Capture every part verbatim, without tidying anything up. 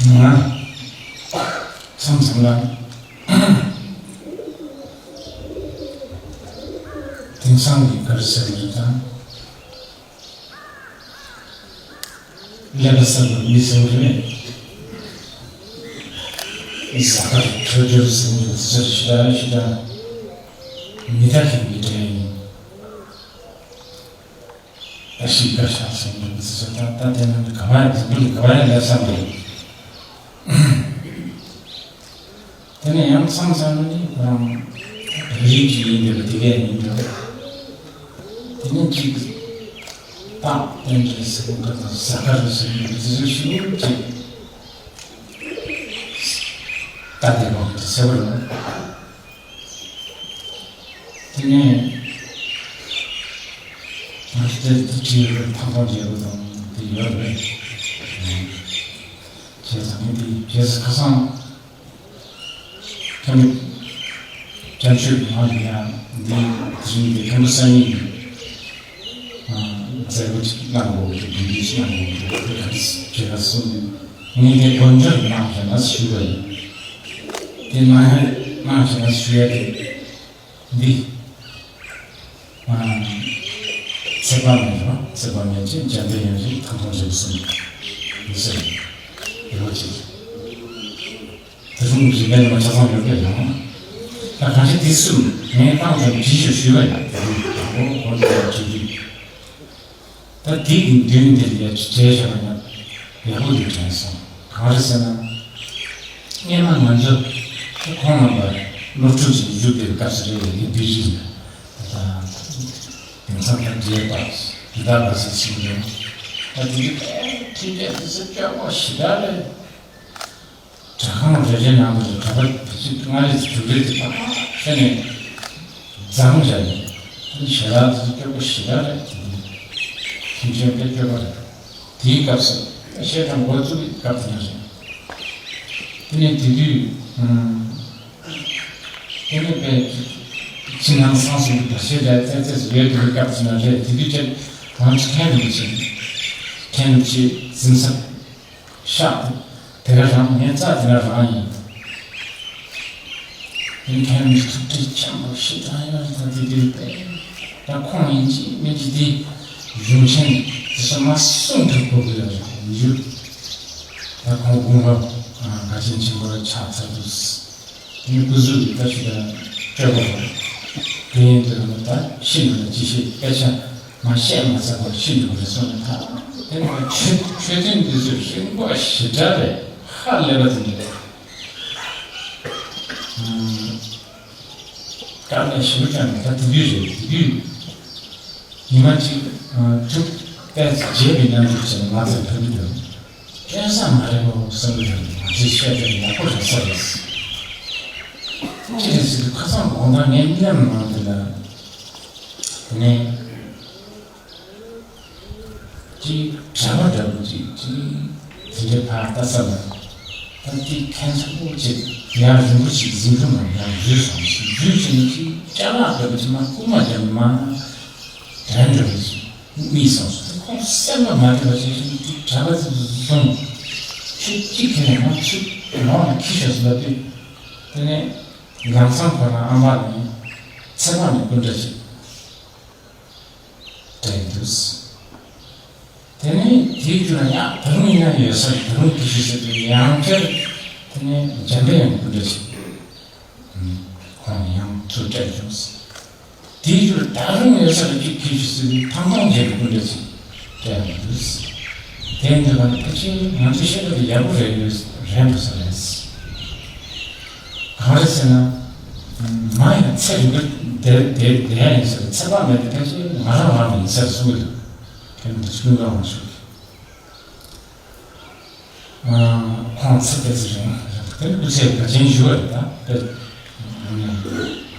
ང་མཚམས་མཚམས་ལ་དེང་སང་གི་ག་རེ་ཟེར་གྱི་རེད་དམ། ཀླད་པ་གསར་པ་མི་གསལ་བོ་རེད། གཟའ་སྐར་འཕྲོད་སྦྱོར་ཟེར་གྱི་རེད། དེ་ཚོ་ཞེ་དྲག་ཞེ་དྲག་མི་ལྟ་མཁན་གྱི་སྒྲ་ཡིན། ད་ཤི་ཀ་ཤ་སོང་འདུག་ཟེར། ད་ད་དེ་ནང་ག་བ་ཡང་འཛམ་བུ་གླིང་ག་བ་ཡང་སླེབས་ས་མི་འདུག་དེ་ནས་ཡང་མཚམས་མཚམས་ནི་ཁོ་རང་བོད་རིགས་ཅིག་ཡིན་འདོད་པ་དེ་གས་ཡིན་འགྲོ། དེ་ནས་ཅིག་སྟག་པན་རེད་ཟེར་གྱི་འདུག་དང་གཟའ་སྐར་རེད་ཟེར་གྱི་འདུག་དེ་ཚོ་ཞིག་ཅིག་ད་དེ་བ་དེ་ཟེར་བ་རེད། དེ་ནས་ང་ཚོ་དེར་དེ་བྲིས་ཡོད་པའི་ཐང་ཐང་རྒྱལ་པོ་དང་དེ་ཡོད་རེད། བྱས་ཙང་ངས་འདི་བྱས་ཙང་ཁ་སང་ཁམས་སྐྱབས་ཆོས་ཀྱི་ངག་ལ་ཡང་འདི་དེ་རིང་འདི་མཁན་པོ་སངས་རྒྱས་ཀྱི་མཛད་སྒོ་ཅིག་གནང་དགོས་ཀྱི་འདུག་འདི་ཞིག་གནང་དགོས་ཀྱི་འདུག་དེ་ག་རེ་བྱས་པ་གསུངས་ནས་ངས་དེ་དགོངས་འཆར་གནང་བྱས་ན་ཞུས་པ་ཡིན། དེ་གནང་ཡ་གནང་བྱས་ན་ཞུ་ཡ་དེ། འདི། ཚེ་དཔག་མེད་རེད་པ། ཚེ་དཔག་མེད་ཀྱིས་འཇམ་དཔལ་དབྱངས་ཀྱི་ཐང་ཐང་རྒྱལ་པོ་གསུམ། འདི་ཟེར། ཡོད་ཅིག་ད་དུང་རིག་པའི་ལམ་ཆ་ཚང་ཡོད་པས་ཡང་། ད་གང་ཞིག་འདི་གསུམ་ངས་བཏང་ཙམ་ཅིག་ཞུ་ཞུས་པ་ཡིན། ད་དུང་དང་པོ་གོང་དུ་བྲིས་དུས། ད་དེ་གི་མདུན་དེར་ཡ་ཅིག་བྱས་བཞག་ན་ཡག་པོ་འདུག་དྲན་སོང་། གང་རེད་ཟེར་ན། སྔན་མ་ང་ཚོ་ཁོང་རྣམ་པ་སློབ་ཕྲུག་ཅིག་བཞུགས་པའི་སྐབས་སུ་རེད། ཡ་གི་འདི་རིགས་ནས་ད་དེང་སང་ད་འདྲེས་པ་འདི་དག་པ་ཟེར་ཕྱིན་རེད། ད་དེ་གི་ཕན་ཁྲིད་འདྲེས་དེ་ཚོ་སྐྱོ་པོ་ཞེ་དྲག་རེད། གྲྭ་ཁང་རེ་རེ་ནང་དུ་གྲྭ་པ་བཞི་ལྔ་རེ་དྲུག་རེ་དེ་ཕར་ཁྱེར་ནས་འཛོམས་བྱས་ནས། ཞལ་ལག་དེ་ཚོ་སྐྱོ་པོ་ཞེ་དྲག་རེད། དེ་ནས་ཁྱིམ་ཆེན་དཔེ་སྐྱོ་པོ་རེད། དེའི་སྐབས་སུ་བཤད་གྲྭ་འགོ་བཙུགས་པའི་སྐབས་དེ་ཡང་རེད། དེ་ནས་དེ་དུས་དེ་ནས་དཔེ་ཕྱི་ནང་གསང་གསུམ་གྱི་བར་ཆད་རེ་ཙེ་ཙེ་ཟིག་ཡོད་དེ་སྐབས་དེ་ན་རེད། དེ་དུས་ཀྱང་ང་ཚོ་མཁན་རིན་པོ་ཆེ་མཁན་རིན་པོ་ཆེ་གཟིམ་ས་ཤག་དེ་ག་རང་ངའི་རྩ་དེ་ག་རང་ཡིན། ཡིན་མཁན་མི་ཐུགས་ཁྲལ་ཆེན་པོ་ཞེ་དྲག་ཡོད་རེད། ད་དེ་དུས་པས་ད་ཁོང་ཡིན་གཅིག་མིན་གཅིག་དེ་གཞུང་ཆེན་དེ་ཚོ་མ་གསུང་ཐུབ་དགོས་ཀྱི་ཡོད་རེད། མི་རྒྱུ་ད་ཁོང་དགུང་ལོ་དགའ་ཆེན་ཆེན་པོ་ཆགས་ཚར་འདུག་དེ་སྐུ་གཟུགས་ཀྱི་ལྟ་ཞིག་ལ་སྤྲོད་པ་རེད། དེ་ཡིན་དུས་ད་ཤི་འགྲོ་ལ་ཅི་ཤེས། སྐད་ཆ་མ་བཤད་མ་ཚར་བར་ཤི་འགྲོ་རེད་གསུངས་ནས། ད་དེ་ནི་ཆོས་ཆོས་ཐུན་འདི་ཚོས་ཤིང་པ་ཞེ་དྲག་རེད། ཧ་ལས་པ་དེ་འདྲ་རེད། དཀའ་ལས་ཞེ་པོ་བསྐྱངས་ནས། ད་དེ་དུས་རེད། དེ་དུས་ཉི་མ་གཅིག་ཐུག་པས་བརྗེད་པའི་མཉམ་འཇོག་བྱས་ནས་ང་ཚོས་ཕེབས་ཀྱི་འདུག་སྐལ་བཟང་མ་རེད་པོ་བསམ་གྱི་འདུག་ང་ཚོས་བཤད་པའི་ཡག་པོ་རེད་ས་རེད། ཅི་རེད་ཟེར་དུས་ཁ་སང་དགོང་དག་ངའི་མཉམ་ནང་དེ་ལ་དེ་ནས་ཅིག་གྲྭ་པ་འདྲ་པོ་ཅིག་ཅིག་དེ་འདྲའི་ཕར་ལྟ་ས་ལ། ད་ཅིག་ཁན་ཚ་པོ་ཅིག་ཡར་རིང་པོ་ཅིག་འཛིན་གྲྭ་ནང་ཡར་འཛུལ་སོང་ཞིག་འཛུལ་ཕྱིན་ནས་ཅིག་ཅ་ལག་འདྲ་པོ་ཅིག་མར་རྐུ་མ་བརྒྱབ་ནས་མར་དྲན་འདྲ་པོ་ཅིག་རྨིས་སོང་ཟེར། ཁོང་སེམས་ལ་མ་བདེ་བ་བྱས་ཤིང་དེ་གྲྭ་པ་ཚོས་བཟུང་། ཁྱོད་གཅིག་ཁྱེར་ནས་ང་ཚུར་ནང་ལ་འཁྱེར་ཤོག་ཟེར་ལབ་དུས། དེ་ནས་ལམ་སང་ཁོ་རང་ཨ་མ་ནས་ཚེ་དཔག་མེད་སྐུ་འདྲ་ཞིག་སྤྲད་ཡོད་འདུག་དེ་ནས་དེའི་རྒྱུད་ལ་ཡང་ད་རུང་ཡིན་ན་ཡོད་ས་རེད། ད་རུང་འཁྱེར་ཤོག་ཟེར་དུས་ཡང་བསྐྱར་དེ་ནས་འཇམ་པའི་དབྱངས་སྐུ་འདྲ་ཞིག་ཁོང་ཡང་ཚུར་སྤྲད་བྱུང་། དེའི་རྒྱུད་ད་རུང་ཡོད་ས་རེད། ཅིག་ཁྱེར་ཤོག་ཟེར་དུས་ཐང་ཐང་རྒྱལ་པོ་སྐུ་འདྲ་ཞིག་སྤྲད་ཡོང་འདུག་དེ་འདི་བ་ནི་ཕལ་ཆེར་ང་ཚོའི་བཤད་གྲྭ་དེ་ཡག་པོ་རེད་ཡོད་རན་འདུག་ས་རེད། གང་རེད་ཟེར་ན། མ་ཡང་ཚེ་རིང་པོ་བསྡད་བསྡད་བསྡད་ཡ་ཡིན་ས་རེད། ཚེ་དཔག་མེད་དེ་ཕལ་ཆེར་ང་རང་རང་ལ་ཡིན་ས་རེད་གསུང་གི་འདུག་དེ་ནི་ཀུན་དགའ་དབང་ཕྱུག་གིས། ཁོང་ཚེ་དེ་ཚེ་རིང་རེད། དེ་ནི་སྐུ་ཚེ་དགའ་ཆེན་ཞུ་བ་རེད། ད་དཔེ་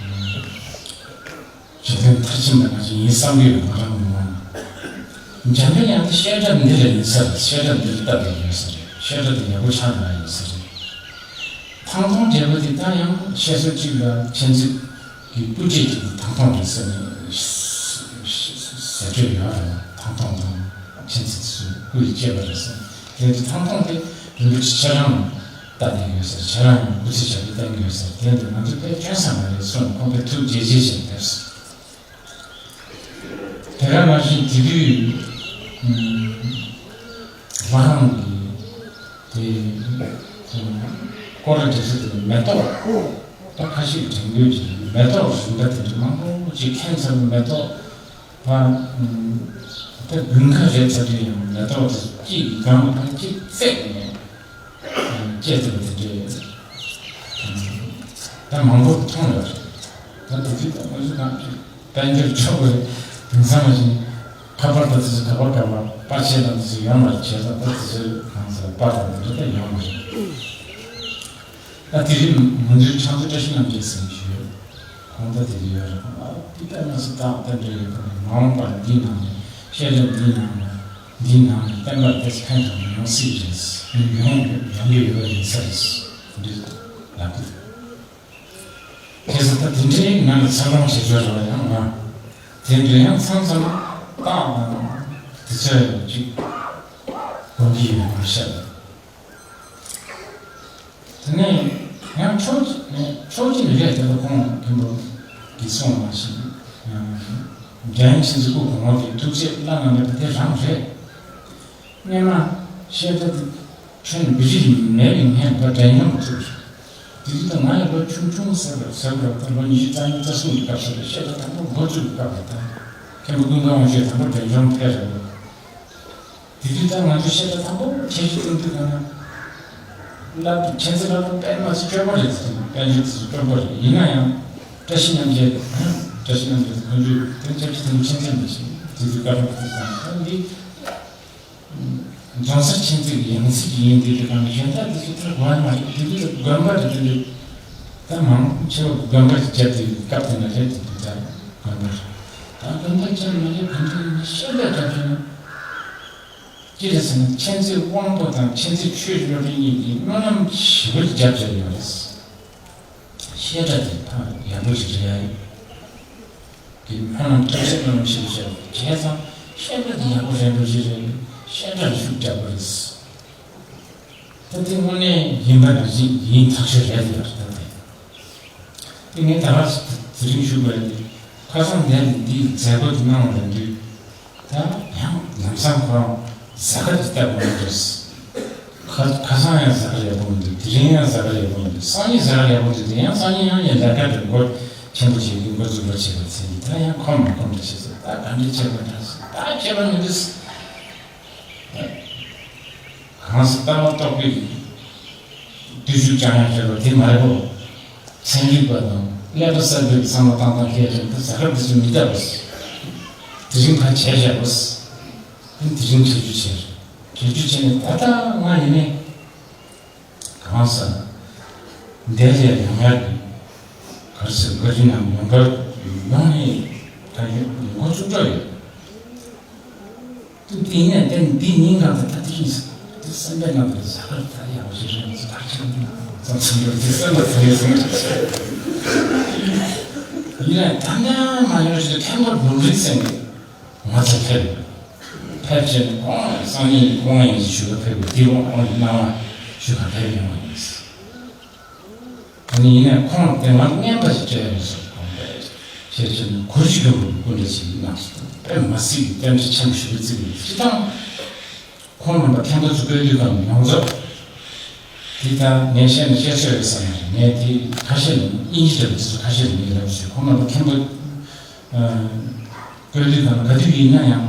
འཇིག་རྟེན་མཐར་ཕྱིན་པ་ང་ཚོ་ཡིན་བསམ་གྱི་ཡོད། ང་རང་མི་མང་འཇམ་པའི་དབྱངས་དེ་བཤད་གྲྭ་འདི་ལ་ཡིན་ས་རེད། བཤད་གྲྭ་འདི་ལ་བཏབ་པ་ཡིན་ས་རེད། བཤད་གྲྭ་དེ་ཡག་པོ་ཆགས་ཡོད་ས་རེད། ཐང་སྟོང་འབྲས་བུ་དེ་ད་ཡང་བཤད་སྲོལ་གཅིག་ལ་མཁྱེན་བརྩེ་གི་སྤུ་གྲིས་ཀྱི་ཐང་སྟོང་རེད་ཟེར་ནས་ཟེར་སྲོལ་ཡོད་རེད། ཐང་སྟོང་དང་མཁྱེན་བརྩེ་དེ་ཚོའི་སྐུ་ཡི་སྐྱེས་པ་རེད་ཟེར། དེ་ཚོ་ཐང་སྟོང་དེ་ རིན་པོ་ཆེ་ཁྱེད་རང་ལ་ལྟ་བསྡད་ཡོད་ཟེར། ཁྱེད་རང་ཡང་སྐུ་ཚེ་ཞབས་པད་བརྟན་ཡོད་ཟེར། དེ་འདི་ང་ཚོ་དཔེ་སྐྱོན་ས་མ་རེད་གསུངས། ཁོང་དཔེ་ཐུགས་དགྱེས་དགྱེས་བྱས་ཕེབས་སོང་། དེ་ག་ནང་བཞིན་དེ་དུས་ལྷ་ཁང་གི་དེ་སྐོར་ར་འགྲིག་ས་དེ་མེ་ཏོག་ད་ཁ་ཤས་དྲན་དགོས་ཀྱི་མེ་ཏོག་རིམ་པ་དེ་འདྲ་མང་པོ་ཅིག་ཁྱེར་ཚར། མེ་ཏོག་ཕ་ད་དགུན་ཁ་རེད་ཚར་དུས་ཡང་མེ་ཏོག་དེ་གཅིག་གི་སྒང་ལ་ཕ་གཅིག་བརྩེགས་ནས་སྐྱེས་ཐུབ་པ་དེ་འདྲས་ད་མང་པོ་མཐོང་ཡོད་རེད། ད་དེ་དུས་ད་ང་ཚོ་གང་ཅི་དཔལ་འབྱོར་ཆོག་གི་རེད། དེང་སང་མ་བཞིན་ཁ་པར་དང་དེ་ཚོ་ག་པར་ག་པར་པར་ཆས་དང་དེ་ཚོ་ཡོང་བར་བྱས་ཙང་ད་དེ་ཚོའི་གང་ཟེར་པར་དང་དེ་འདྲ་ད་ཡོང་གི་རེད། ད་དེ་རིང་ང་ཚོའི་ཕྱག་མཛོད་བཀྲ་ཤིས་རྣམ་རྒྱལ་ཟེར་མཁན་ཞིག་ཡོད། ཁོང་ད་དེ་རིང་ཡོད་རེད། ཨ་དེ་ལྟར་ང་ཚོ་ད་ལྟ་འདྲ་ཡོད་པ་ནི་མ་འོངས་པར་འདིའི་ནང་ནས་བཤད་གྲྭ་འདིའི་ནང་ནས་འདིའི་ནང་ནས་བསྟན་པ་དེ་ཕན་ཐོགས་ཡོང་སྲིད་རེད། ཡོང་ཡོང་གི་ཡོད་པ་ཡིན་ས་རེད། འདི་ལབ་གི་འདུག་དེ་ཚོ་ད་དེ་འདྲའི་ང་ལ་འཚར་ལོངས་བྱེད་ཆོག་རེད་པ། ཡང་ང་དེ་འདྲ་ཡང་མཚམས་མཚམས་རྟགས་དང་དེ་ཚོ་ཅིག་དགོངས་ཀྱི་ཡོད་མ་ཤེས། དེ་ནས་ཡང་ཕྱོགས་གཅིག་ནས་ཕྱོགས་གཅིག་ནས་རེད། དེ་ལ་ཁོང་མཁན་པོ་གིས་གསུངས་པ་ནང་བཞིན་འདྲེན་ཆེན་གྱི་སྐུ་གོང་འོག་གི་ཐུགས་རྗེ་བླ་ན་མེད་པ་དེ་རང་རེད། སྔོན་མ་བཤད་གྲྭ་དེ་ཁྱོན་བི་ཇི་མེད་པའི་སྔོན་ལ་འདྲེན་ཡོང་བཙུགས། དེ་དུས་ད་ང་ཡང་ལོ་ཆུང་ཆུང་ཟེར་བ་ཟེར་བ་ད་ལོ་ཉི་ཤུ་རྩ་གཉིས་རྩ་གསུམ་གྱི་སྐབས་སུ་རེད། བཤད་གྲྭ་དང་པོ་འགོ་བཙུགས་པའི་སྐབས་ལ་ད་མཁན་པོ་ཀུན་དགའ་དབང་ཕྱུག་དང་པོ་འདྲེན་བྱོན་ཕེབས་རེད། དེ་དུས་ད་ང་ཚོ་བཤད་གྲྭ་དང་པོ་ཁྱད་ཆོས་སྟོན་དུས་གང་ན། བསླབ་མཁན་ཚོ་ལ་དཔེ་མ་སྲིད་སྐྱོ་པོ་རེད། དཔལ་འབྱོར་དེ་ཚོ་སྐྱོ་པོ་རེད། ཡིན་ན་ཡང་བཀྲ་ཤིས་རྣམ་རྒྱལ། བཀྲ་ཤིས་རྣམ་རྒྱལ་དེ་ཁོང་ཚོས་དེ་སྐྱབས་རྗེ་དེ་ནི་མཁྱེན་མཁྱེན་མི་ཤེས། དེ་དུས་བཀའ་སློབ་དེ་ཚོ་ད་འདི་རྫོང་སར་མཁྱེན་བརྩེ་གི་ཡང་སྲིད་ཀྱི་ཡིན་དེ་དུས་གང་ན་གཞན་དག་དེ་ཚོ་ད་དགོས་མ་རེད། དེ་དུས་དགོན་པ་རེད། དེ་འདྲ་ད་མང་ཆེ་བ་དགོན་པ་ཞིག་བརྒྱབ་དུས་སྐབས་དེ་ན་རེད། དེ་དུས་ད་དགོན་པ་རེད། ད་དགོན་པ་བརྒྱབ་མ་རེད། གང་དུ་ཡིན་ན་ཤེས་པའི་སྐབས་དེ་ན། ཅི་རེད་ཟེར་ན་མཁྱེན་བརྩེ་དབང་པོ་དང་མཁྱེན་བརྩེ་ཆོས་བློ་གྲོས་གཉིས་ཀྱིས་སྨོན་ལམ་ཞེ་པོ་ཅིག་རྒྱབ་བཞག་ཡོད་རེད། བཤད་གྲྭ་དེ་ཕར་ཡག་པོ་ཞིག་རེད་ཡ། གི་སྨོན་ལམ་ཐབས་ཤེས་སྨོན་ལམ་ཞེ་པོ་བྱས་བྱས་ཙང་བཤད་གྲྭ་དེ་ཡག་པོ་རེད་འགྲོ་ཞིག་རེད། བཤད་གྲྭ་ལ་ཤུགས་རྒྱག་དགོས་རེད། ད་དེ་དངོས་གནས་ཡིན་པ་ནང་བཞིན་ཡིན་ཐག་ཆོད་རེད་ཡ། ད་དེ། དེ་ངས་ད་ག་དེ་རིང་ཞུས་པ་རེད། ཁ་སང་དེ་འདིའི་མཛད་སྒོ་དེ་གནང་བ་རེད་དུས། ད་ཡང་ལམ་སང་ཁོ་རང་གཟའ་སྐར་གྱི་སྟབས་མ་འགྲོ། ཁ་ཁ་སང་ཡང་གཟའ་སྐར་ཡག་པོ་མི་འདུག་དེ་རིང་ཡང་གཟའ་སྐར་ཡག་པོ་མི་འདུག་སང་ཉིན་གཟའ་སྐར་ཡག་པོ་འདུག་དེ་ཡང་སང་ཉིན་ཡང་ཡང་ལས་ཀ་དེ་འགོ་ཆེན་པོ་བྱེད་ཀྱི་འགོ་འཛུགས་པ་བྱེད་པ་ཚེ་འདི་ད་ཡང་ཁོམ་མ་ཁོམ་དུ་བྱེད་ཚེ་ད་ག་འདྲ་བྱེད་པ་འདྲ། ད་ཁྱད་པར་མི་འདུག་གང་ཟག་ལྟ་བ་རྟོགས་པའི་བརྟུལ་ཞུགས་ཀྱང་ཡང་བྱེད་པ་དེ་མ་རེད་པོ། ཚན་རིག་པ་དང་ཀླད་པ་གསར་པའི་བསམ་བློ་བཏང་སྟངས་ཁྱད་ཆོས་དེ་གཟའ་སྐར་དེ་ཚོ་མི་ལྟ་བ། དེ་རིང་ཁ་བྱས་བཞག་པ། དེ་དེ་རིང་བྱེད་རྒྱུ་བྱས་རེད། བྱེད་རྒྱུ་བྱས་ནས་ད་ལྟ་ང་ཡིན་ནས་གང་ཟག་འདས་ལས་ཡང་ཡར་གྱི་གར་སོང་ག་རི་ནང་ཡོང་གར་ཡོང་ནས་ད་ཡོང་འགོ་ཚུགས་འགྲོ་ཡོད། དེ་ཡིན་ནའི་དེ་འདི་ཉིན་གང་དུ་ད་དེ་རིང་ཟེར། དེ་སེམས་པའི་ནང་དུ་གཟའ་སྐར་ད་ཡག་པོ་ཞིག་རེད་ཟེར། ད་ཁྱེད་ཀྱི་ནང་ཙམ་ཚིག་འགྲོ་དེ་སེམས་པ་ཚིག་ངེས་སོང་། ཡིན་ནའི་ད་ནས་མ་ཡོང་ཞིག་ཐེངས་པར་ལུང་རིགས་ཟེར་ནས་ང་ཚོ་ཕེབས། ཕེབས་བྱས་ནས་ཁོང་སང་ཉིན་ཁོང་ཡིན་ཞུ་ག་ཕེབས་དགོས། དེ་ཁོང་ཁོང་གི་སྣང་བ་ཞུ་ག་ཕེབས་ཡོང་བ་ཡིན། ཨ་ནི་ཡིན་ནའི་ཁོང་དེ་ང་རྔན་པ་ཞིག་སྤྲད་ཡོད་ཟེར། ཁོང་པས་ཤེར་ཕྱིན་གུ་རུ་ཞི་མགོན་པོའི་སྐུ་འདྲ་ཞིག་གནང་སོང་། དཔེ་མ་སྲིད་ཀྱི་རྟེན་འབྲེལ་ཆེན་པོ་ཞིག་བརྩི་གི་ཡོད། སྤྱི་བཏང་ཁོང་རྣམ་པ་ཐེངས་པ་ཚོ་བཀོད་དུས་གང་ཡོངས་རྫོགས་དེ་ལྟར་ངས་བཤད་ན་བཤད་ཚོད་ཡོད་ས་མ་རེད། ངས་དེ་ཁ་ཤས་ལ་དབྱིན་ཇི་འདྲ་པོ་དེ་ཚོ་ཁ་ཤས་ལ་ངས་ལབ་ཟེར། ཁོང་རྣམ་པ་ཐེངས་པ་བཀོད་དུས་གང་ག་དུས་ཡིན་ན་ཡང་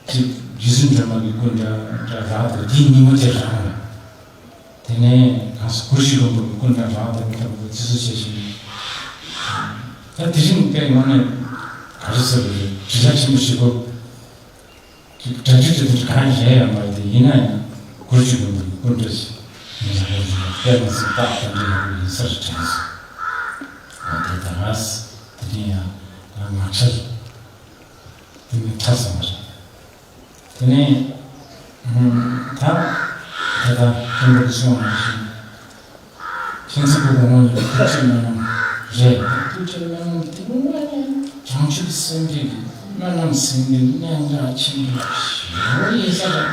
ཅིག་རྗེ་བཙུན་སྒྲོལ་མ་གི་སྐུ་འདྲ་འདྲ་རག་འདུག་དེའི་ཉིན་མོ་དེ་རག་ནས། དེ་ནས་གང་ཟག་གུ་རུ་ཞི་མགོན་པོ་གི་སྐུ་འདྲ་རང་དང་མི་འདྲ་བ་བརྩི་སྲུང་བྱེད་བཞིན་ད་དེ་རིང་དཔེ་ངོ་ནས་ག་རེ་ཟེར་བ་རེད། དྲི་ལྷ་ཆེན་པོ་ཞིག་གོ་གྲ་སྒྲིག་དེ་འདྲ་གང་ཡང་ཡོད་མ་རེད། དེ་ཡིན་ན་ཡང་གུ་རུ་ཞི་མགོན་པོ་གི་སྐུ་འདྲ་ཞིག་ངེད་ལ་གོ་བྱུང་བ་དཔེ་མ་སྲིད་རྟགས་དང་འདྲ་ཡག་པོ་ཡིན་ས་རེད་དྲན་སོང་། འོ་དེ་ད་ང་དེ་རིང་ཡང་ང་ངག་འཁྱལ་དེ་ནས་ཐར་སོང་བ་རེད། དེ་ནས་ད་ད་ལྟ་མཁན་པོ་གིས་གསུངས་པ་ནང་བཞིན་མཁྱེན་བརྩེ་སྐུ་གོང་འོག་གཉིས་ཀྱི་ཐུགས་རྗེ་སྨོན་ལམ་རེད། ཐུགས་རྗེ་སྨོན་ལམ་དེ་དངོས་གནས་བྱང་ཆུབ་སེམས་དཔའི་གི་སྨོན་ལམ་ཟེར་མཁན་གནད་འགག་ཆེན་པོ་ཞེ་པོ་ཡིན་ས་རེད།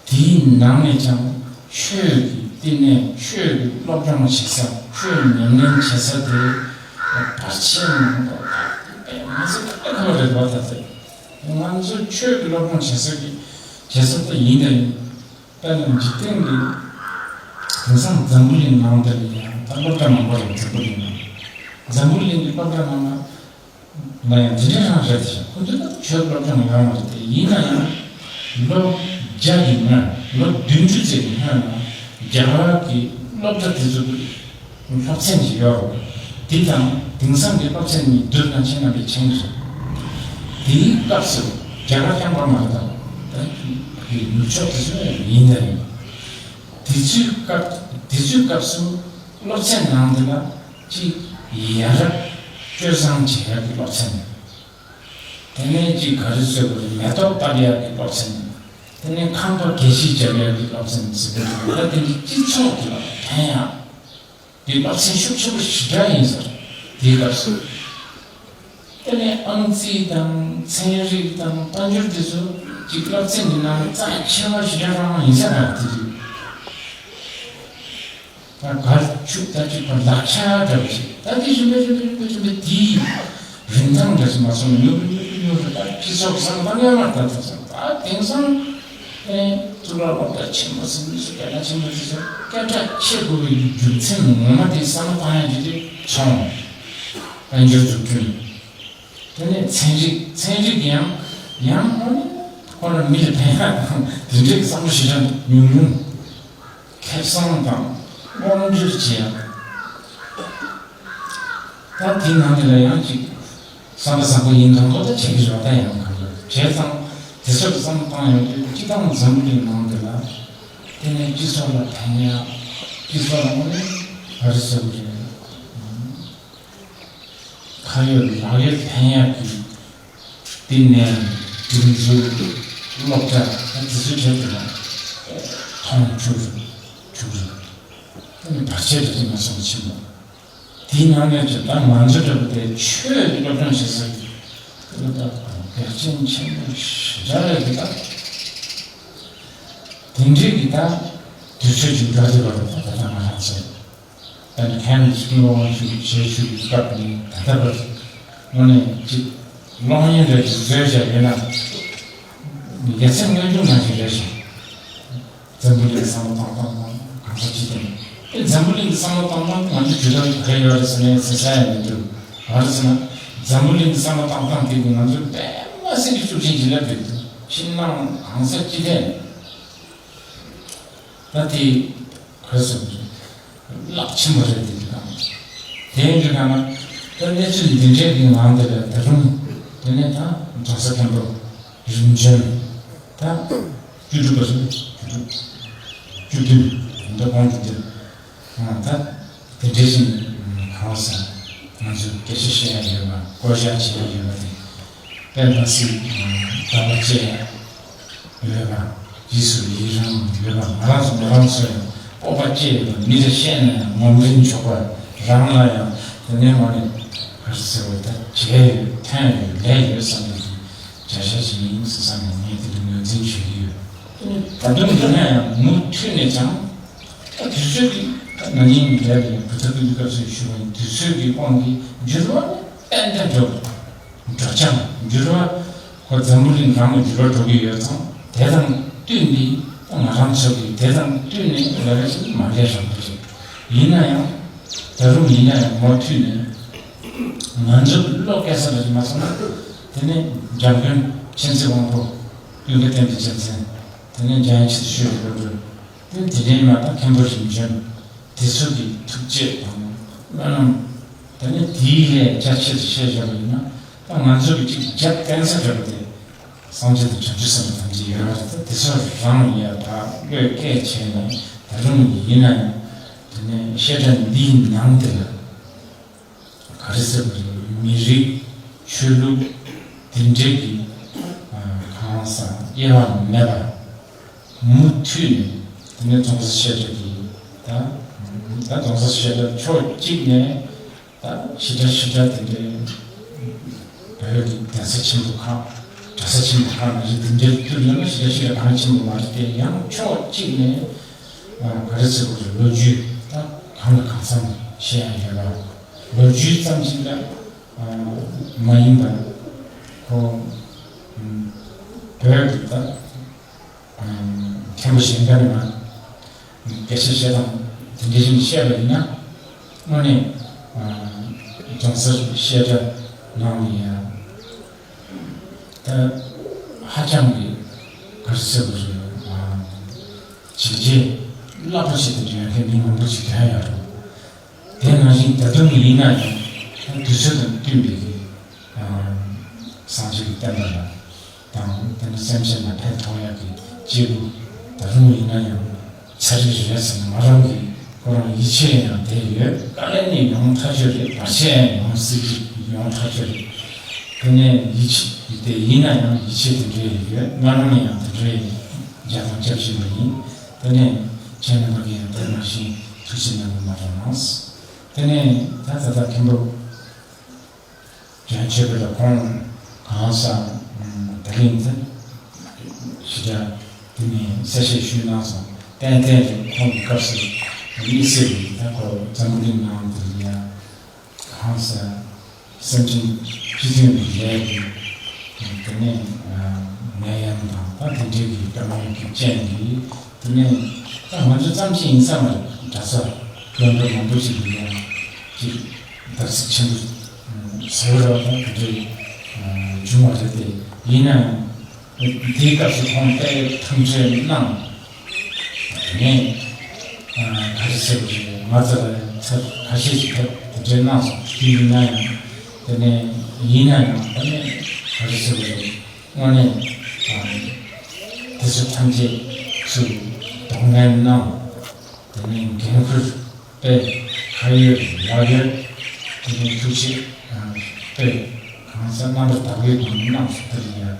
དེའི་ནང་ནས་ཀྱང་ ཆོས་ཀྱི་བསྟི་གནས། ཆོས་ཀྱི་སློབ་སྦྱོང་བྱེད་ས། ཆོས་ཉམས་ལེན་བྱེད་ས་དེ་བར་ཆད་མང་པོ་དང་དཔེ་མི་སྲིད་པ་དཔེ་ཁག་པོ་རེད་པ། ད་ལྟ་ང་ཚོ་ཆོས་ཀྱི་སློབ་སྦྱོང་བྱེད་ས་ཀྱི་བྱེད་ས་དེ་ཡིན་དང་ཡིན། དཔེར་ན་འཇིག་རྟེན་གྱི་དེང་སང་འཛམ་བུ་གླིང་ནང་དེ་ལ་ཡང་ད་སློབ་གྲྭ་མང་པོ་རེད། འཛམ་བུ་གླིང་ནང་འཛམ་བུ་གླིང་གི་སློབ་གྲྭ་ནང་ལ་ལ་ཡང་འདི་འདྲ་རང་རེད་ཤག་ཁོ་ཚོས་ད་ཆོས་སློབ་སྦྱོང་ཡོད་མ་རེད་དེ། ཡིན་ན་ཡང་ལོ་བརྒྱ་གི་སྔོན། ལོ་བདུན་ཅུ་ཙམ་གྱི་སྔོན་ལ་རྒྱ་གར་གྱི་སློབ་གྲྭ་དེ་ཚོ་སློབ་ཚན་ཞིག་ཡོད་རེད། དེ་དང་དེང་སང་གི་སློབ་ཚན་གཉིས་བསྡུར་ན་ཁྱེད་རྣམ་པས་མཁྱེན་གྱི་རེད། དེའི་སྐབས་སུ་རྒྱ་གར་རྐྱང་པ་མ་རེད། ད་ད་གི་ནུབ་ཕྱོགས་དེ་ཚོ་ཡིན་ད་ཡིན། དེ་ཚོའི་སྐབས་དེ་ཚོའི་སྐབས་སུ་སློབ་ཚན་ནང་དུ་ལ་གཅིག་ཡ་རབས་སྤྱོད་བཟང་བྱེད་ཡག་གི་སློབ་ཚན། དེ་ནས་གཅིག་ག་རེ་ཟེར་དགོས་རེད། མེ་ཏོག་བཏབ་ཡག་གི་སློབ་ཚན། དེ་ནས་ཁང་པ་རྒྱས་བཤད་རྒྱབ་ཡག་གི་སློབ་ཚན་ཟེར་གྱི་འདུག་ད་དེ་འདྲའི་སྤྱི་ཚོགས་དེ་ལ་ཕན་ཡག་གི་སློབ་ཚན་ཤུགས་ཆེན་པོ་ཞེ་དྲག་ཡིན་ཟེར། དེའི་སྐབས་སུ། དེ་ནས་ཨང་རྩིས་དང་ཚན་རིག་དང་དཔལ་འབྱོར་དེ་ཚོ་གཅིག་སློབ་ཚན་གྱི་ནང་ནས་རྩ་ཆེ་བ་ཞེ་དྲག་རང་ཡིན་ས་རེད། དེ་དུས་ད་གར་ཆུག་ད་གཅིག་པ་ལག་ཆ་འདྲ་བ་ཞིག་ད་དེ་རིམ་པས་རིམ་པས་རིམ་པས་རིམ་པས་དེའི་རིན་ཐང་འདྲ་ཞིག་མ་སོང་ན་ཉུང་རུ་ཉུང་རུ་ཉུང་རུ། ད་སྤྱི་ཚོགས་བཟང་ད་ངེས་མ་ད་ད་སོང་ད་དེང་སང་ཨེ་གཙུག་ལག་སློབ་གྲྭ་ཆེན་མོ་ཟེར་མི་ཚོ་སྐད་གྲགས་ཆེན་པོ་ཟེར་ཚོ་སྐད་གྲགས་ཆེ་དགོས་པའི་རྒྱུ་མཚན་ངོ་མ་དེ་བསམ་བློ་བཏང་ཡག་ཅིག་དེ་བྱུང་། དཔལ་འབྱོར་འཛུགས་སྐྲུན། དེ་ནས་ཚན་རིག་ཚན་རིག་ཡང་ཡང་ཁོ་ནི་ཁོ་ན་མི་ལ་ཕན་ཡག་དང་དེ་འདྲའི་བསམ་བློ་ཞེ་དྲག་ཉུང་ཉུང་། ཁེ་བཟང་དང་དབང་སྒྱུར་བྱེད་ཡག་ད་དེའི་ནང་དེ་ལ་ཡང་ཅིག་བསམ་པ་བཟང་པོ་ཡིན་མདོག་མདོག་ད་བྱེད་ཀྱི་རེད་པ། ད་ཡང་གང་ལ་བྱས་ཙང་དེ་ཚོ་ལ་བསམ་བློ་བཏང་ཡོང་དུས་སྤྱི་བཏང་འཛམ་བུ་གླིང་ནང་དེ་ལ་དེ་ནས་སྤྱི་ཚོགས་ལ་ཕན་ཡག་སྤྱི་ཚོགས་ལ་དངོས་གནས་ག་རེ་ཟེར་དགོས་རེད། ཁ་ཡོད་ལག་ཡོད་ཕན་ཡག་གི་བསྟི་གནས་སྒྲིག་འཛུགས་སློབ་གྲྭ་ད་དེ་ཚོའི་གྲས་དེ་ལ་མཐོང་ཆུང་ཆུང་རེད། དེ་ནི་བར་ཆད་རེད་དེ་མ་སོང་ཆེན་པོ། དེའི་ནང་ནས་ཀྱང་ད་ང་ཚོ་འདྲ་པོ་དེ་ཆོས་ཀྱི་སློབ་སྦྱོང་བྱེད་ས་དེ་ལ་ད་གལ་ཆེན་ཆེན་པོ་ཞེ་དྲག་རེད་དེ། ད་དེ་འདྲའི་གི་ད་དུས་ཚོད་ཅིག་འགྲོ་བསྡད་པ་རེད། ད་ད་ལྟ་ང་རང་ཚོ་ད་ནི་ཁན་ནི་ཅིག་ལོང་ཞིག་བྱེད་ཆུག་གི་སྐབས་ནི་ད་ལྟ་བར་དངོས་གནས་ཅིག་ལོང་ཡིན་རེད་ཅིག་བཟོས་བྱས་ཡོད་ན་ཡ་མཚན་དངོས་བྱུང་ནང་བཞིན་རེད་ཤག་འཛམ་བུ་གླིང་གི་བསམ་བློ་བཏང་སྟངས་དང་གང་ཟག་སྤྱི་བདེ། ཨེ་འཛམ་བུ་གླིང་གི་བསམ་བློ་བཏང་སྟངས་ང་ཚོ་ཇུས་གཏོགས་ག་རེ་ཡོད་རེད་ཟེར་ནས་ཟེར་ས་ཡང་མི་འདུག་ག་རེ་ཟེར་ན་འཛམ་བུ་གླིང་གི་བསམ་བློ་བཏང་སྟངས་དེ་གིས་ང་ཚོ་དཔེ་མ་སྲིད་ཀྱི་ཤུགས་རྐྱེན་ཅིག་སླེབས་འདུག་ཕྱི་ནང་གང་ཟག་སྤྱི་བདེ། ད་དེ་ག་རེ་ཟེར་དགོས་རེད། རླབས་ཆེན་པོ་རེད་དེ་འདྲ་གང་། དེ་འདྲ་གང་ན་ད་གནས་ཚུལ་འདི་འདྲའི་གི་ངང་དེ་ལ་ད་རུང་དེ་ནས་ད་རྫོང་སར་མཁན་པོ་རིམ་བྱོན་ད་བཅུ་དྲུག་པ་རེད། བཅུ་དྲུག་བཅུ་བདུན་འདི་གོང་དུ་བསྡུས། ད་དེ་འདྲའི་ཞིག་གང་ཟེར་ང་ཚོས་སྐད་ཆ་བཤད་ཡ་ཡོད་པ། བསྐོ་བཞག་བྱེད་ཡ་ཡོད་པ་དེ་དཔེ་མ་སྲིད་དགའ་བ་སྐྱེ་ཡ་ཡོད་པ། རྗེས་སུ་ཡི་རང་ཡོད་པ། ང་རང་ཚོ་མི་རང་ཚོ་ཡང་སྤོབས་པ་སྐྱེ་ཡོད་པ། མི་ལ་བཤད་ན་ཡང་ངོམ་རིན་ཆོག་པ། རང་ལ་ཡང་དེ་ནས་མ་ནས་ག་རེ་ཟེར་བ་ད་བྱས་ཡོད་ཐོན་ཡོད་ལས་ཡོད་བསམ་པའི་བྱ་བཞག་ཅིག་ཡིན་ཟེར་བསམ་ནས་ངས་དེ་འདྲ་ངོས་འཛིན་བྱེད་ཀྱི་ཡོད། ད་དུང་འདི་ན་ཡང་མུ་མཐུད་ནས་ཀྱང་ད་དུས་ཚོད་ཀྱི་ད་ན་ནིང་རེད་པས་བུ་ཐག་གི་སྐབས་སུ་ཞུ་བ་ཡིན། དུས་ཚོད་ཀྱི་དབང་གིས་འགྱུར་བ་ཏན་ཏན་འགྲོ་འགྲོ་ཀྱང་འགྱུར་བ་ཁོ་འཛམ་བུ་གླིང་རང་ལ་འགྱུར་བ་འགྲོ་གི་ཡོད་ཙང་དེ་དང་བསྟུན་ནས་ད་ང་རང་ཚོ་གིས་དེ་དང་བསྟུན་ནས་ལས་ཀ་ཞིག་མ་ལས་རང་དུ་རེད། ཡིན་ན་ཡང་ད་རུང་ཡིན་ན་ཡང་མུ་མཐུད་ནས་ང་ཚོ་བློ་སྐྱེ་ས་རེད་མ་སོང་ན་དེ་ནས་འཇམ་མགོན་མཁྱེན་བརྩེ་དབང་པོ་ཀུན་དགའ་བསྟན་པའི་རྒྱལ་མཚན། དེ་ནས་འཇམ་དབྱངས་ཆོས་ཀྱི་བློ་གྲོས། དེ་དེ་རིང་མ་ད་མཁན་པོ་རིམ་བྱོན། དེ་ཚོ་གི་ཐུགས་བསྐྱེད་དང་སྨོན་ལམ། དེ་ནས་དེའི་ལས་རྒྱ་ཆེར་བཤད་བཞག་པ་ཡིན་ན་ད་ང་ཚོ་གི་ཅིག་རྒྱབ་བརྟེན་ས་འདྲ་པོ་དེ་སངས་རྒྱས་དང་བྱང་ཆུབ་སེམས་དཔའ་ཐམས་ཅད་ཡོད་རེད། ད་དེ་ཚོ་རང་ཡ་ད་བློས་བཀལ་བྱས་ནས་ད་རུང་ཡིན་ན་ཡང་དེ་ནས་བཤད་གྲྭ་འདིའི་ནང་དེ་ལ། ག་རེ་ཟེར་བ་རེད། མི་རིགས་ཆོས་ལུགས་དེ་འདྲའི་གི་གང་ཟག་དབྱེ་བ་མེད་པར་མུ་མཐུད་ནས་དེ་ནས་རྫོང་སར་བཤད་གྲྭ་གི་ད་ད་རྫོང་སར་བཤད་གྲྭ་ཕྱོགས་གཅིག་ནས་ད་ཞི་དྲག་ཞི་དྲག་དེ་འདྲའི་བོད་ཀྱི་གདན་ས་ཆེན་པོ་ཁག་གྲྭ་ས་ཆེན་པོ་ཁག་ནང་བཞིན་དེ་འདྲའི་བསྡུར་ཡོང་ན་ཞི་དྲག་ཞི་དྲག་གང་ཆེན་པོ་མ་རེད་དེ། ཡང་ཕྱོགས་གཅིག་ནས། ག་རེ་ཟེར་དགོས་རེད། ལོ་རྒྱུས་ད་གང་ལ་གང་འཚམ་བཤད་ཡ་ཡོད་ལ། ལོ་རྒྱུས་ཙམ་ཞིག་ལ་མ་ཡིན་པར་ཁོ་བོད་ཀྱི་ད་མཁན་པོ་གཞན་དག་ནས་སྐད་ཆ་བཤད་སྟངས་དེ་འདྲ་ཞིག་བཤད་པ་ཡིན་ན། དངོས་གནས་རྫོང་སར་བཤད་གྲྭ་ནང་ནས་ཡང་ད་ཧ་ཅང་གི་ག་རེ་ཟེར་དགོས་རེད། བྱས་རྗེས་རླབས་པོ་ཆེ་དེ་འདྲ་ཡོད་མཁན་མི་མང་པོ་ཞིག་ཐོན་ཡོད་རེད། དེ་ནང་བཞིན་ད་དུང་ཡིན་ན་ཡང་དུས་ཚོད་དང་བསྟུན་པའི་གི་སངས་རྒྱས་ཀྱི་བསྟན་པ་ལ་དང་དེ་ནི་སེམས་ཅན་ལ་ཕན་ཐོགས་ཡག་གི་སྐྱེས་བུ་ད་རུང་ཡིན་ན་ཡང་ཚར་རེ་རེ་ཟེར་ནས་ང་རང་གི་ཁོ་རང་ཡིད་ཆེས་ཡང་དེ་ཡོད། དཀའ་ལས་ནི་ཡོང་ཐག་ཆོད་རེད། བར་ཆད་ཡང་ཡོང་སྲིད་ཀྱི་ཡོང་ཐག་ཆོད་རེད། དེ་ནས་ཡིད་ཆེས་དེ་ཡིན་ན་ཡང་ཡིད་ཆེས་དེ་འདྲའི་ཡོད། ང་རང་ནས་ཡང་དེ་འདྲའི་རྒྱ་དང་སྐྱབས་བཞིན་པ་ཡིན། དེ་ནས་ཁྱེད་རྣམ་པ་གིས་ཡང་དེ་ནང་བཞིན་ཐུགས་རྗེ་གནང་གི་མ་གཏོགས་མང་། དེ་ནས་ད་ད་ལྟ་མཁན་པོ་རྒན་ཆོས་འཕེལ་ལ་ཁོང་གང་ཟག་ད་གིན་དེ་ཞེ་དྲག་དེ་ནས་གསལ་བཤད་ཞུས་གནང་སོང་། ཏན་ཏན་རེད། ཁོང་གི་སྐབས་སུ་དམིགས་བསལ་གྱི་ད་ཁོ་འཛམ་བུ་གླིང་ནང་དུ་ཡང་གང་ཟག་སེམས་ཅན་སྤྱི་མཐུན་གྱི་ལས་ཀྱི་དེ་ནས་ནད་ཡམས་དང་ད་དེ་འདྲའི་གི་དཀའ་ངལ་གྱི་རྐྱེན་གྱིས། དེ་ནས་ད་ང་ཚོ་ཙམ་ཞིག་ཡིན་ས་མ་རེད། གྲྭ་ས་སློབ་གྲྭ་མང་པོ་ཞིག་གི་ཡང་ཅིག་བརྡབ་གསིག་ཆེན་པོ་ཟེར་བ་རེད་པ། དེ་འདྲའི་བྱུང་བ་རེད་དེ། ཡིན་ནའང་དེའི་སྐབས་སུ་ཁོང་དཔེ་ཐུགས་ཁྲལ་གནང་། དེ་ནས་ག་རེ་ཟེར་དགོས་རེད། ང་ཚོ་ལ་ཚར་ཁ་ཤས་ཤིག་ཕེབས་དེ་འདྲའི་གནང་སོང་། དེ་ཡིན་ན་ཡང་དེ་ནས་ཡིན་ན་ཡང་དེ་ནས་ག་རེ་ཟེར་དགོས་རེད། དངོས་གནས་དེ་ཚོ་ཐམས་ཅད་ཚུར་གདོང་ལེན་གནང་། དེ་ནས་འགན་ཁུར་དཔེ་ཁ་ཡོད་ལག་ཡོད། དེ་ནས་ཐུགས་རྗེ་དཔེ་གང་ཟག་རྣམ་པར་དག་པའི་སྒོ་ནས་གནང་སོང་། དེ་ལ་ཡང་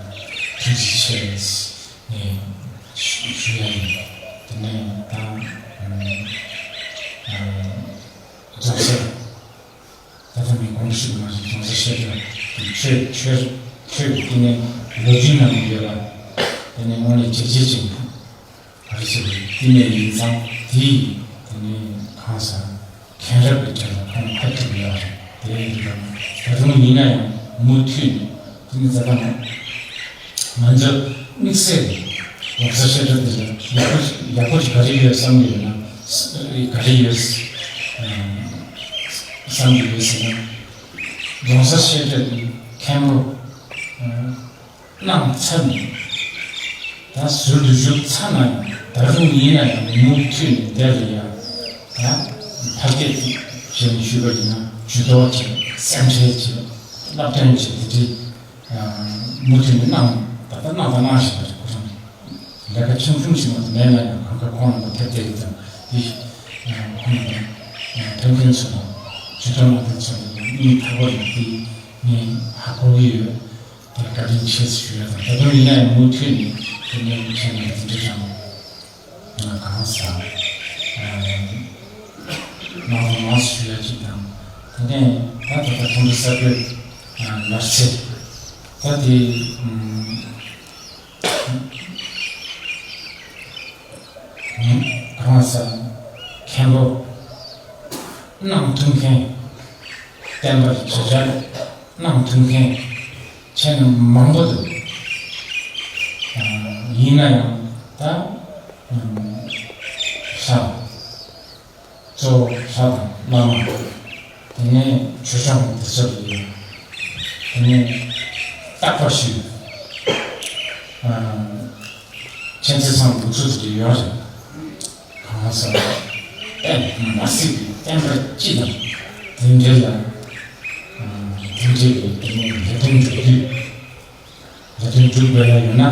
ཐུགས་རྗེ་ཆེ་ཞུ་ཡ་ཡིན། དེ་ནས་ད་རྫོང་སར་ད་ལྟ་མི་དགོངས་ཞུ་མ་ཞིག་རྫོང་སར་བཤད་གྲྭ་དེ་ཆོས་ཆོས་ཆོས་ཀྱི་བསྟི་གནས་ལོ་རྒྱུས་ནང་ཡོད་པ། དེ་ནས་དངོས་གནས་བྱས་རྗེས་ཅན་ག་རེ་ཟེར་བའི་བསྟི་གནས་ཡིན་ཙང་དེ་ཡིས་དེ་ནས་གང་ཟག་མཁྱེན་རབ་ཀྱི་གྲལ་ལ་ཁོང་ཕེབས་ཐུབ་ཡོད་རེད། དེ་ཡིན་ཙང་ད་དུང་ཡིན་ན་ཡང་མུ་མཐུད་ནས་དེ་ནི་ཛ་དང་ང་ཚོ་དམིགས་བསལ་གྱི་རྫོང་སར་བཤད་གྲྭ་འདི་ལ་ཡག་པོ་ཡག་པོ་ཅིག་ག་རེ་ཡོད་བསམ་གྱི་ཡོད་ན། ག་རེ་ཡོད་བསམ་གྱི་ཡོད་ཟེར་ན། རྫོང་སར་བཤད་གྲྭ་འདི་མཁན་པོ་གནང་ཚར་ནས་ད་ཟུར་དུ་བཞུགས་ཚར་ན་ཡང་ད་རུང་ཡིན་ན་ཡང་མུ་མཐུད་ནས་འདིར་ཡང་ད་ཕ་སྐད་ཅིག་བྱས་ནས་ཞུས་པ་ཡིན་ན་ཇུས་གཏོགས་བྱས། སེམས་ཁྲལ་བྱས། བསླབ་སྟོན་བྱས། དེ་འདྲའི་མུ་མཐུད་ནས་གནང་། ད་ལྟ་གནང་དང་གནང་བཞིན་པ་རེད། ཁོ་རང་ལས་ཀ་ཆུང་ཆུང་ཞིག་མ་གཏོགས་མེད་ན་ཡང་གང་ག་ཁོང་རྣམ་པ་ཐེབས་བསྡད་ཀྱི་དང་། དེ་ཁོང་རྣམ་པ་ཕན་ཚུན་ཚོ་དང་ཇུས་གཏོགས་གནང་མཁན་ཚོ་ལ་ཡང་སྙིང་ཐག་པ་ནས་དེ་ངས་ཧ་གོ་གི་ཡོད། དེ་བཀའ་དྲིན་ཆེ་ཞུ་ཡ་དང་། ད་དུང་ཡིན་ན་ཡང་མུ་མཐུད་ནས་དེ་ནས་ཁྱེད་རྣམ་པ་དེ་འདྲ་རང་གང་ཟག་གནང་རོགས་གནང་ཞུ་ཡ་གཅིག་དང་། དེ་ནས་ད་ད་ལྟ་ཁྲོམ་ར་གསར་སྤེལ་མནར་གཅོད་ད་དེ་གང་ཟག་མཁན་པོ་གནང་ཐུབ་མཁན། བསྟན་པར་བྱེ་བྲག་གནང་ཐུབ་མཁན་ཆེས་མང་པོ་འདུག་ཡིན་ན་ཡང་ད་ལྷ་གཙོ་བོ་ལྷ་དང་བླ་མ། དེ་ནས་ཆོས་སྐྱོང་དེ་ཚོ་ཡིན། དེ་ནས་རྟག་པར་ཞུ། མཁྱེན་བརྩེ་ཚང་ལུགས་སྲོལ་དེ་ཡོད་རེད། གང་ཟག་བསྟན་མ་སྲིད་པའི་བསྟན་པ་སྤྱི་དང་དེ་འབྲེལ་ལ་དེ་འབྲེལ་གྱི་དེ་ནས་ལས་དོན་སྒྲུབ་དུས་ལས་དོན་སྒྲུབ་དགོས་ཡ་ཡོད་ན།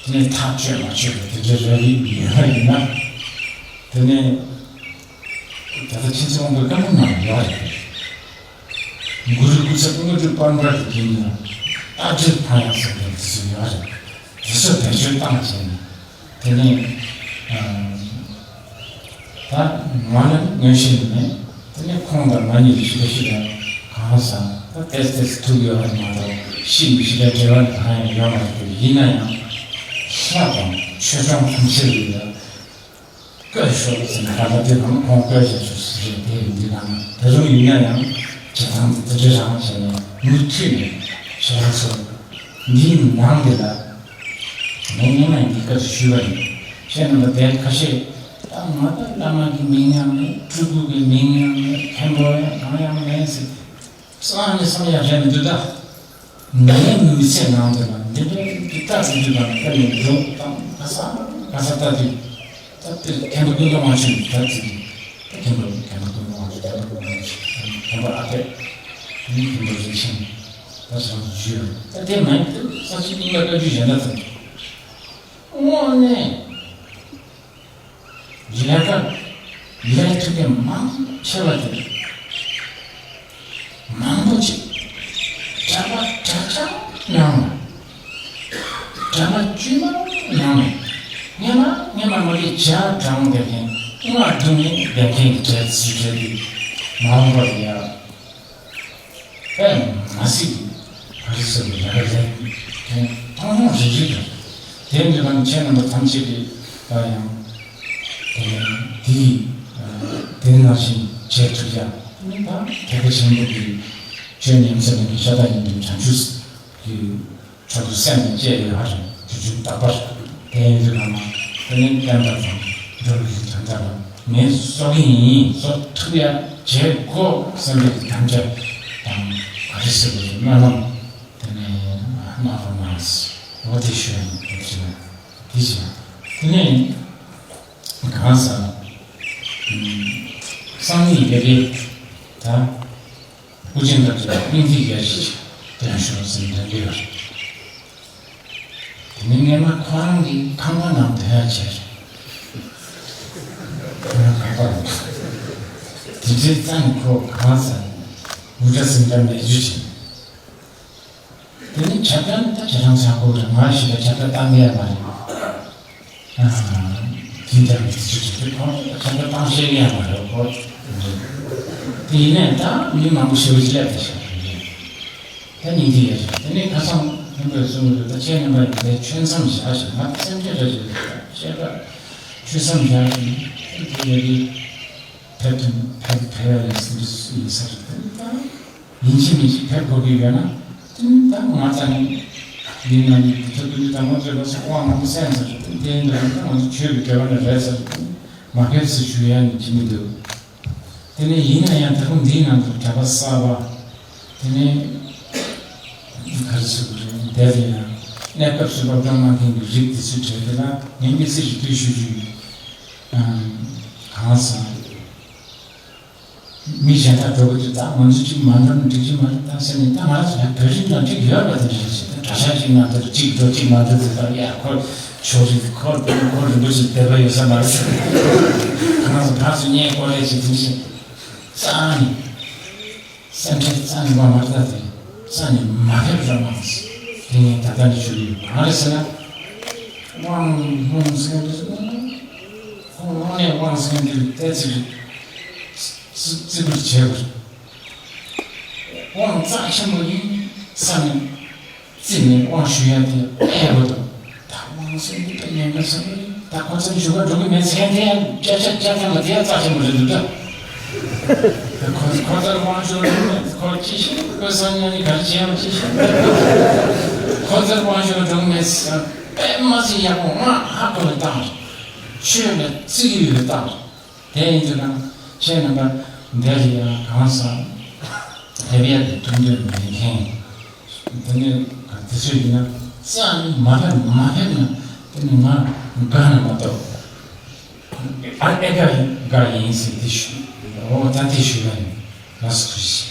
དེ་ནས་ཐག་གཅོད་མ་ཆོད་པའི་དེ་འདྲའི་རེ་བ་ཡོད་པ་ཡིན་ན། དེ་ནས་ད་ལྟ་ཁྱེད་ཚོ་དབང་པོའི་བཀའ་འབུམ་ནང་ཡོད་རེད། གུ་རུ་སྐུ་ཚབ་དངོས་གྲུབ་དཔལ་འབར་གྱི་རྒྱན་ལ་རྟ་དྲེལ་འཕང་ཡག་སོགས་ཀྱི་དེ་ཚོ་ཡོད་རེད། དེ་ཚོ་བེད་སྤྱོད་བཏང་བྱས་ནས་དེ་ནས་ད་ང་ལ་མངོན་ཤེས་མེད། དེ་ནས་ཁོང་དང་ང་གཉིས་ལ་ཞི་བ་ཞི་བ་གང་ཟག་ད་ཏེས་ཏེས་ཐུག་ཡོད་པ་མ་གཏོགས་ཤི་མི་ཤི་ལ་འབྲེལ་བ་གང་ཡང་ཡོད་མ་རེད། ཡིན་ན་ཡང་ལྷ་དང་ཆོས་སྐྱོང་ཐམས་ཅད་ལ་ བཀོད་ཤོག་ཟེར་ནས་ད་ལྟ་དེ་རང་ཁོང་བཀོད་བཞག་ཤོག་ཟེར་རེད། དེ་ཡིན་དུས་ནང་དེ་རུ་ཡིན་ན་ཡང་བྱེད་སྟངས་དེ་དེ་འདྲ་རང་བྱས་ནས་མུ་མཐུད་ནས་ཤོག་ལ་སོང་། འདིའི་ནང་འདི་ལ་ངས་སྔོན་མ་འདི་སྐབས་སུ་ཞུས་པ་ཡིན། ཁྱེད་རྣམ་པ་དེ་ཁ་ཤས་ད་ང་ད་བླ་མ་གི་མིང་ཡང་མེད། སྤྲུལ་སྐུ་གི་མིང་ཡང་མེད། མཁན་པོ་ཡང་གང་ཡང་མེད་ཟེར། བསམ་ནས་བསམ་ཡག་རེད་མི་འདུག་ད། ངའི་མི་ཚེ་ནང་དུ་ལ་འདི་འདྲའི་གི་ལྟ་ཞིག་དུས་དང་དཔེ་ནས་འཇོག་དང་ག་ས་ག་ས་ལྟ་དུས། ད་དེ་མཁན་པོ་ཀུན་དགའ་དབང་ཕྱུག་ད་ཅིག་ད་མཁན་པོ་མཁན་པོ་ཀུན་དགའ་དབང་ཕྱུག་མཁན་པོ་ཀུན་དགའ་དབང་ཕྱུག་མཁན་པོ་ཨ་ཕས་ནི་མཁན་པོ་རིན་ཆེན་ད་ཚང་བརྒྱུད་ད་དེ་མ་ཡིན་ཏེ་ས་ཆ་རྙིང་པའི་བཀའ་བརྒྱུད་གཞན་དག་ཚང་དངོས་གནས། ལས་ཀ་ལས་ཐུབ་མཁན་མང་ཆེ་བ་དེ་མང་པོ་ཅིག་གྲྭ་པ་གྲྭ་ཆགས་ནང་ལ་གྲྭ་པ་དཀྱུས་མ་ནང་ལ་སྔན་མ་སྔན་མ་མ་གི་བྱ་གྲངས་བསྡད་མཁན་ལྔ་དྲུག་ནས་བསྡད་མཁན་གྱི་གྲས་སུ་གྲས་དེ་མ་འོངས་པར་ཡ། དཔེ་མ་སྲིད་ཀྱི་ག་རེ་ཟེར་བའི་ལས་ཀ་ལས་མཐོང་མཐོང་རིག་རིག་རེད། དེ་འདྲ་བ་ནི་ཁྱེད་རྣམ་པ་ཐམས་ཅད་ཀྱིས་ད་ཡང་དེ་ནས་དེའི་དེ་ནང་བཞིན་བྱེད་ཐུབ་ཡ་ནི་ད་དད་པ་ཆེན་པོ་གི་ཆོས་ཉན་ས་ནས་ཀྱི་ཤ་སྟག་ཡིན་པའི་བྱང་ཆུབ་ཀྱི་ཕྱོགས་སུ་སེམས་ནས་བཅས་ཡོད་པ་རེད། དུས་རྒྱུན་རྟག་པར་དེ་ཡིན་དུས་ལ་ན་དེ་ནས་བསྟན་པ་དང་འགྲོ་བའི་དམ་བཅའ་ལ་ངས་གསོག་གི་ཡིན། གསོག་ཐུབ་ཡ་བྱེད་དགོས་བསམ་པའི་དམ་བཅའ་དང་ག་རེ་ཟེར་བའི་སྨོན་ལམ་དེ་ནས་སྨོན་ལམ་ནང་འོ་དེ་ཞུ་ཡ་ཡིན་དེ་བྱས་དེ་བྱས་དེ་ནས་གང་ཟག་སང་ཉིན་ཡ་གི་ད། སྐུ་ཆེན་ཁ་ཅིག་ལ་སྙིང་ཐིག་ཡ་ཞིག་བཏོན་ཤོག་ཟེར་འདོན་གྱི་ཡོད་རེད། དེ་ནི་སྔན་མ་ཁོ་རང་གི་ཁང་པ་ནང་བསྡད་ཡ་བྱས་རེད། ཁོ་རང་ཁང་པ་ནང་དེ་འདྲའི་རྩ་ནས་ཁོ་གང་ཟེར་འུ་སྒྲ་ཟིང་སྒྲ་མེད་རྒྱུ་བྱས། དེ་ནི་ཁྱབ་བརྡལ་ད་ཁྱེད་རང་ཚ་ཁོ་རེད། ང་ཞིག་ལ་ཁྱབ་བརྡལ་བཏང་གི་ཡ་མ་རེད། དེ་འདྲ་མི་ཚེ་ཆུ་ཆུ་དེ་ཁོ་ཁྱབ་བརྡལ་བཏང་ཤེས་ཀྱི་ཡ་མ་རེད་ཁོ། དེ་ཡིན་ནའི་ད་མི་མང་པོ་ཞེ་པོ་ཅིག་སླེབས་ད་ཤག་དེ་ནི་འདི་ཡ་ཞིག་དེ་ནི་ཁ་སང་ནང་པའི་གསུང་གི་ད་ཁྱེད་རྣམ་པ་ཡིན་ཏེ་ཆོས་མཚམས་བཞག་ཞིག་ང་སེམས་ཁྲལ་རེ་ཞིག་བཤད་པ་ཆོས་མཚམས་བཞག་ཞིག་དེ་ཡ་གི་ཕེབས་ཕེབས་ཕེབས་ཡ་ཡིན་ས་རེད། དེ་ནི་ད། ཡིན་གཅིག་མིན་གཅིག་ཕེབས་དགོས་ཀྱི་ཡོད་ན། དེ་ནི་ད་ང་རྩ་ནས་ཡིན་ན་ནི་དེ་ཚོ་དེ་ནི་ད་ང་ཚོའི་ལོ་ཚོད་དབང་མང་པོ་གསན་ཚར་ཞིག་དེ་ཡིན་དུས་ད་ང་ཚོ་ཆོས་ཀྱི་འབྲེལ་བ་ནས་རེད་ཟེར་ཞིག་མ་ཕེབས་ཟེར་ཞུ་ཡ་ནི་ཅི་མི་འདུག་དེ་ནས་ཡིན་ན་ཡང་ད་རུང་འདིའི་ནང་དུ་གྲྭ་པ་གསར་པ་དེ་ནས་ག་རེ་ཟེར་དགོས་རེད། དེ་ལ་ཡང་གནས་སྐབས་སུ་སློབ་སྦྱོང་གནང་མཁན་གྱི་རིགས་དེ་ཚོའི་གྲས་དེ་ལ་ངས་དམིགས་བསལ་གྱི་ཐུགས་ཞུ་རྒྱུ་ཡིན། གང་ཟེར། མི་གཞན་དག་འགྲོ་གི་འདུག་ད་ང་ཚོ་གཅིག་མ་འགྲོ་ན་འགྲིག་གི་མ་རེད་ད་ཟེར་ནས། ད་ང་རང་ཚོ་ཡང་བོད་རིགས་ནང་འགྲིག་ཡོད་པ་དེ་འདྲ་ཞིག་ད་གྲྭ་ཤག་གཅིག་ནང་དུ་གཅིག་འགྲོ་གཅིག་མ་འགྲོ་ཟེར། ད་ཡ་ཁོ་ཆོས་རིག་ཁོ་ཁོ་རིན་པོ་ཆེ་དད་པ་ཡོད་ས་མ་རེད་ཟེར། ང་ཚོ་ཕར་ཚུར་བརྙས་སྐོར་ལས་ཅིག་དེ་འདྲ་ཞིག་རྩ་ནས་སེམས་ཁྲལ་རྩ་ནས་མ་མ་རེད། ད་དེ་རྩ་ནས་མ་ཕེབས་ར་མ་ཟེར། དེ་ངས་ད་ལྟ་ནས་ཞུ་གི་ཡོད། གང་རེད་ཟེར་ན་དབང་དབང་ཟེར་གི་རེད། ཁོང་དངོས་གནས་དབང་ཟེར་གི་རེད། ཏོག་ཙམ་རེད། བརྩི་བརྩི་བཀུར་བྱེད་དགོས། དབང་རྩ་ཆེན་པོ་ཡིན་བསམ་ནས་བརྩིས་ནས་དབང་ཞུ་ཡ་དེ་ཨེ་དགོས་འདུག་ད་དབང་ཟེར་འདི་ད་ཉན་ག་ཟེར་གི་རེད། ད་ཁོ་ཚོ་ཞུ་ག་འགྲོ་གི་མེད་ཟེར་མཁན་དེ་ཡང་བརྒྱ་ཆ་བརྒྱ་ཐམ་པ་དེ་ཡང་རྩ་ཆེན་པོ་རེད་འདུག་ད་ཁོ་ཁོ་ཚོར་དབང་ཞུ་རྒྱུ་མེད། ཁོ་ཅི་ཤེས། ཁོ་སང་ཉིན་ནི་ག་རེ་བྱེད་ཡང་ཅི་ཤེས། ཁོ་ཚོར་དབང་ཞུ་འགྲོ་གི་མེད་ཟེར། དཔེ་མ་སྲིད་ཡག་པོ་ང་ཧ་གོ་བའི་སྟངས་རེད། ཆོས་ལ་བརྩི་གི་ཡོད་པའི་སྟངས་རེད། དེ་ཡིན་དུས་ན་ཁྱེད་རྣམ་པ་འདིར་ཡང་གང་ཟག་ཕེབས་ཡག་གི་ཐུགས་འདོད་མེད་མཁན། དེ་ནས་དེ་ཚོ་ཡིན་ན་རྩ་ནས་མ་ཕེབས་མ་ཕེབས་ན་དེ་ནི་ང་དགའ་ན་མ་གཏོགས་ཨ་ཨེ་དགའ་དགའ་ཡིན་ཟེར་དེ་ཞུ། འོ་ད་དེ་ཞུ་ཡ་ཡིན། ལགས་སོ།